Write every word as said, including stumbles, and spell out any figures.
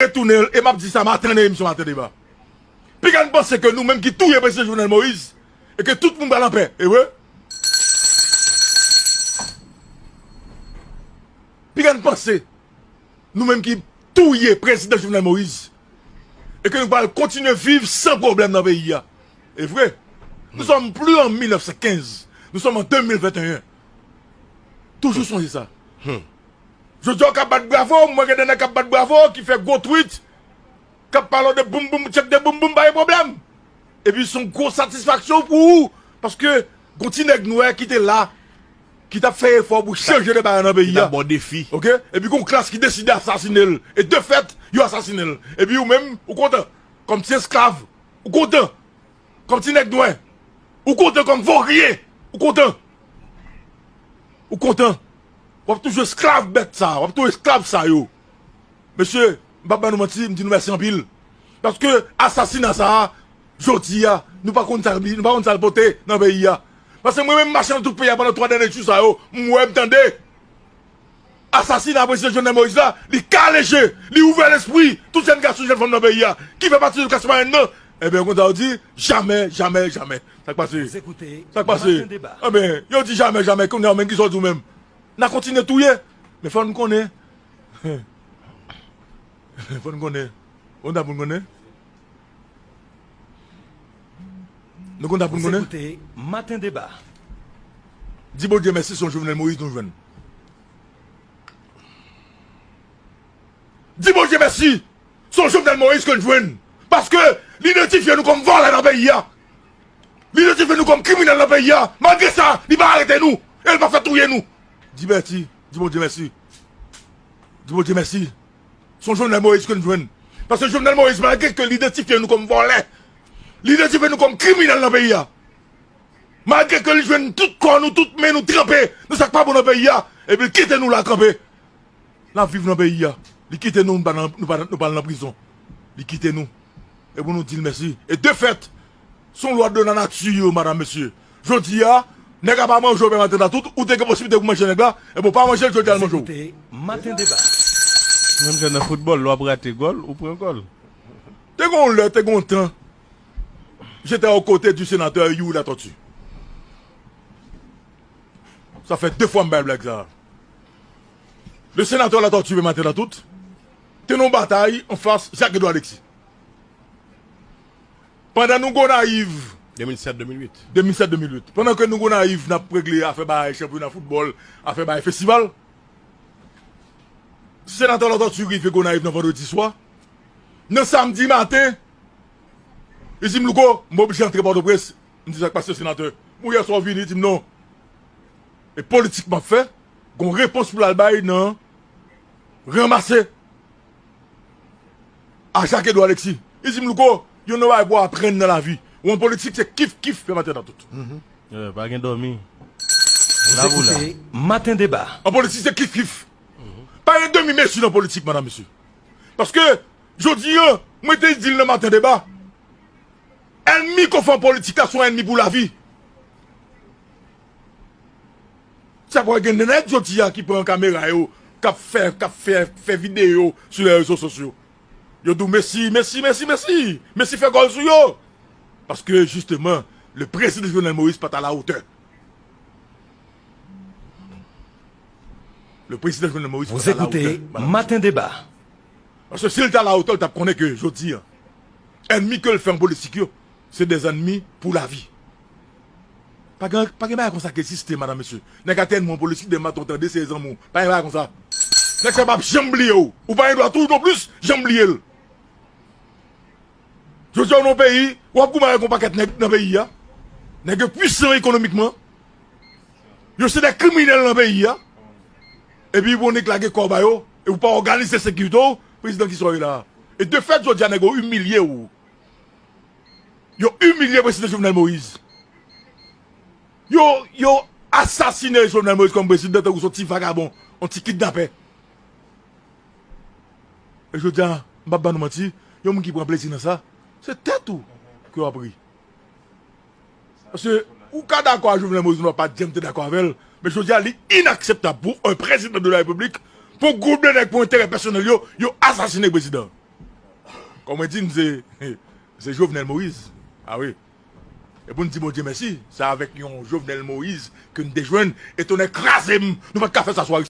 retounen l, e m ap di sa maten nan emisyon Maten Deba. Piga n panse ke nou menm ki touye prezidan Jovenel Moïse, e ke tout moun pral anpè, e vre? Piga n panse nou menm ki touye prezidan Jovenel Moïse, e ke nou pral kontinye viv san pwoblèm nan peyi a, e vre? Nou sòm pli an mil nèf san kenz, nou sòm an de mil venteyen. Toujou sonje sa. Jodi a w ka bat bravo, mwen gen de nèg k ap bat bravo, ki fè gwo tweet, k ap pale de boum boum, tchèk de boum boum, pa gen pwoblèm. Epi se yon gwo satisfaksyon pou ou, paske gon ti nèg nwè ki te la, ki t ap fè efò pou chanje de bagay nan peyi a. Ki t ap ba w defi. Oke? Epi gon klas ki deside asasine l. E de fèt, yo asasine l. Epi ou menm, ou kontan. Kòm ti esklav, ou kontan. Kòm ti nèg nwè, ou kontan. Kòm vorye, ou kontan. Ou kontan. W ap toujou esklav bèt sa, w ap toujou esklav sa yo. Mesye, m p ap ba nou manti, m di nou mèsi anpil. Paske asasina sa a, jodi a, nou pa konn sa, nou pa konn sa l pote nan peyi a. Paske mwen menm, m mache nan tout peyi a pandan twa dènye jou sa yo, m wè, m tande. Asasina prezidan Jovenel Moïse la, li kale je, li ouvè lespri tout jèn gason, jèn fanm nan peyi a, ki fè pati de klas mwayèn nan. Ebyen, konsa yo di, jamè, jamè, jamè. Sa k pase? Sa k pase? Ebyen, yo di jamè, jamè, kounye a menm, kisa w di w menm? N a kontinye touye. Men fò n konnen. Fò n konnen. Ou konn sa pou n konnen? Nou konn sa pou n konnen? Maten Deba. Di Bondye mèsi, se yon Jovenel Moïse nou jwenn. Di Bondye mèsi, se yon Jovenel Moïse ke n jwenn. Paske li idantifye nou kòm vòlè nan peyi a. Li idantifye nou kòm kriminèl nan peyi a. Malgre sa, li pa arete nou. E li pa fè touye nou. Di mèsi, di Bondye mèsi. Di Bondye mèsi. Se yon Jovenel Moïse ke n jwenn. Paske Jovenel Moïse, malgre ke li idantifye nou kòm vòlè, li idantifye nou kòm kriminèl nan peyi a. Malgre ke li jwenn tout kò nou, tout men nou tranpe nan sa k pa bon nan peyi a, epi li kite nou la kanpe. N ap viv nan peyi a. Li kite nou, nou pa nan, nou pa, nou pa al nan prizon. Li kite nou. E pou nou di l mèsi. E de fèt, se yon lwa de la nature, madanm, mesye. Jodi a, nèg la pa manje w, pè Maten Deba tout, ou te gen posiblite pou manje nèg la, e bon, pa manje l, jodi a l manje w. Maten Deba. Menm jan nan foutbòl, lè w ap rate gòl, ou pran gòl. Te gen yon lè, te gen yon tan, j'étais aux côtés du sénateur Youri Latortue. Sa fè de fwa m bay blag sa. Le sénateur Latortue, pè Maten Deba tout, te nan yon batay anfas Jacques Edouard Alexis. Pandan nou Gonayiv, de mil sèt, de mil uit. De mil sèt, de mil uit. Pandan ke nou Gonayiv, n ap regle afè bay chanpyona foutbòl, afè bay festival, senatè Latortue rive Gonayiv nan vandredi swa. Nan samdi maten, li di m, "Louko, m oblije antre Pòtoprens." M di, "Sa k pase, senatè?" "Bon, yè swa w vini?" Li di m, "Non. E politik m ap fè, gon repons pou l al bay nan ranmase a Jacques Edouard Alexis." Li di m, "Louko, youn nan bagay pou w aprann nan lavi. Ou an politik, se kif kif, pè Maten Deba tout." Eh, pa gen dòmi. Vous écoutez Matin Débat. An politik, se kif kif. Pa gen demi mezi nan politik, madanm, mesye. Paske, jodi a, mwen te di l nan Maten Deba, ènmi ke w fè an politik la, se yon ènmi pou lavi. Sa pou gen de nèg jodi a ki pran kamera yo, k ap fè, k ap fè, fè videyo sou lè rezo sosyo. Yo di w mesi, mesi, mesi, mesi. Mesi fè gòl sou yo. Paske, jisteman, le prezidan Jovenel Moïse pa t a la otè. Le prezidan Jovenel Moïse pa t a la otè. Vous écoutez Matin Débat. Paske si l t a la otè, l t ap konnen ke jodi a, ènmi ke l fè an politik yo, se de zènmi pou lavi. Pa gen, pa gen bagay konsa ki egziste, madanm, mesye. Nèg a te ènmi w an politik, demen maten w tande se zanmi w. Pa gen bagay konsa. Nèg sa p ap janm bliye w. Ou pa gen dwa tou non plis janm bliye l. Jodi a, w nan yon peyi, w ap goumen avèk yon pakèt nèg nan peyi a. Nèg yo pwisan ekonomikman. Yo se de kriminèl nan peyi a. Epi pou nèg lage kò w ba yo, e ou pa òganize sekirite w, prezidan, kisa w ye la a? E de fèt, jodi a, nèg yo imilye w. Yo imilye prezidan Jovenel Moïse. Yo, yo asasine Jovenel Moïse kòm prezidan tankou se yon ti vagabon, yon ti kidnapè. E jodi a, m p ap ba nou manti, yon moun ki pran plezi nan sa, se tèt ou ke w ap ri. Paske ou ka dakò a Jovenel Moïse, nou pa janm te dakò avè l, men jodi a, li inakseptab pou un président de la République, pou gwoup de nèg, pou enterè pèsonèl yo, yo asasine prezidan. Bon, mwen di n se, se Jovenel Moïse. A wi. E pou n di Bondye mèsi, se avèk yon Jovenel Moïse ke n te jwenn, e tonnè kraze m, nou pa t ka fè sa sou Aristide.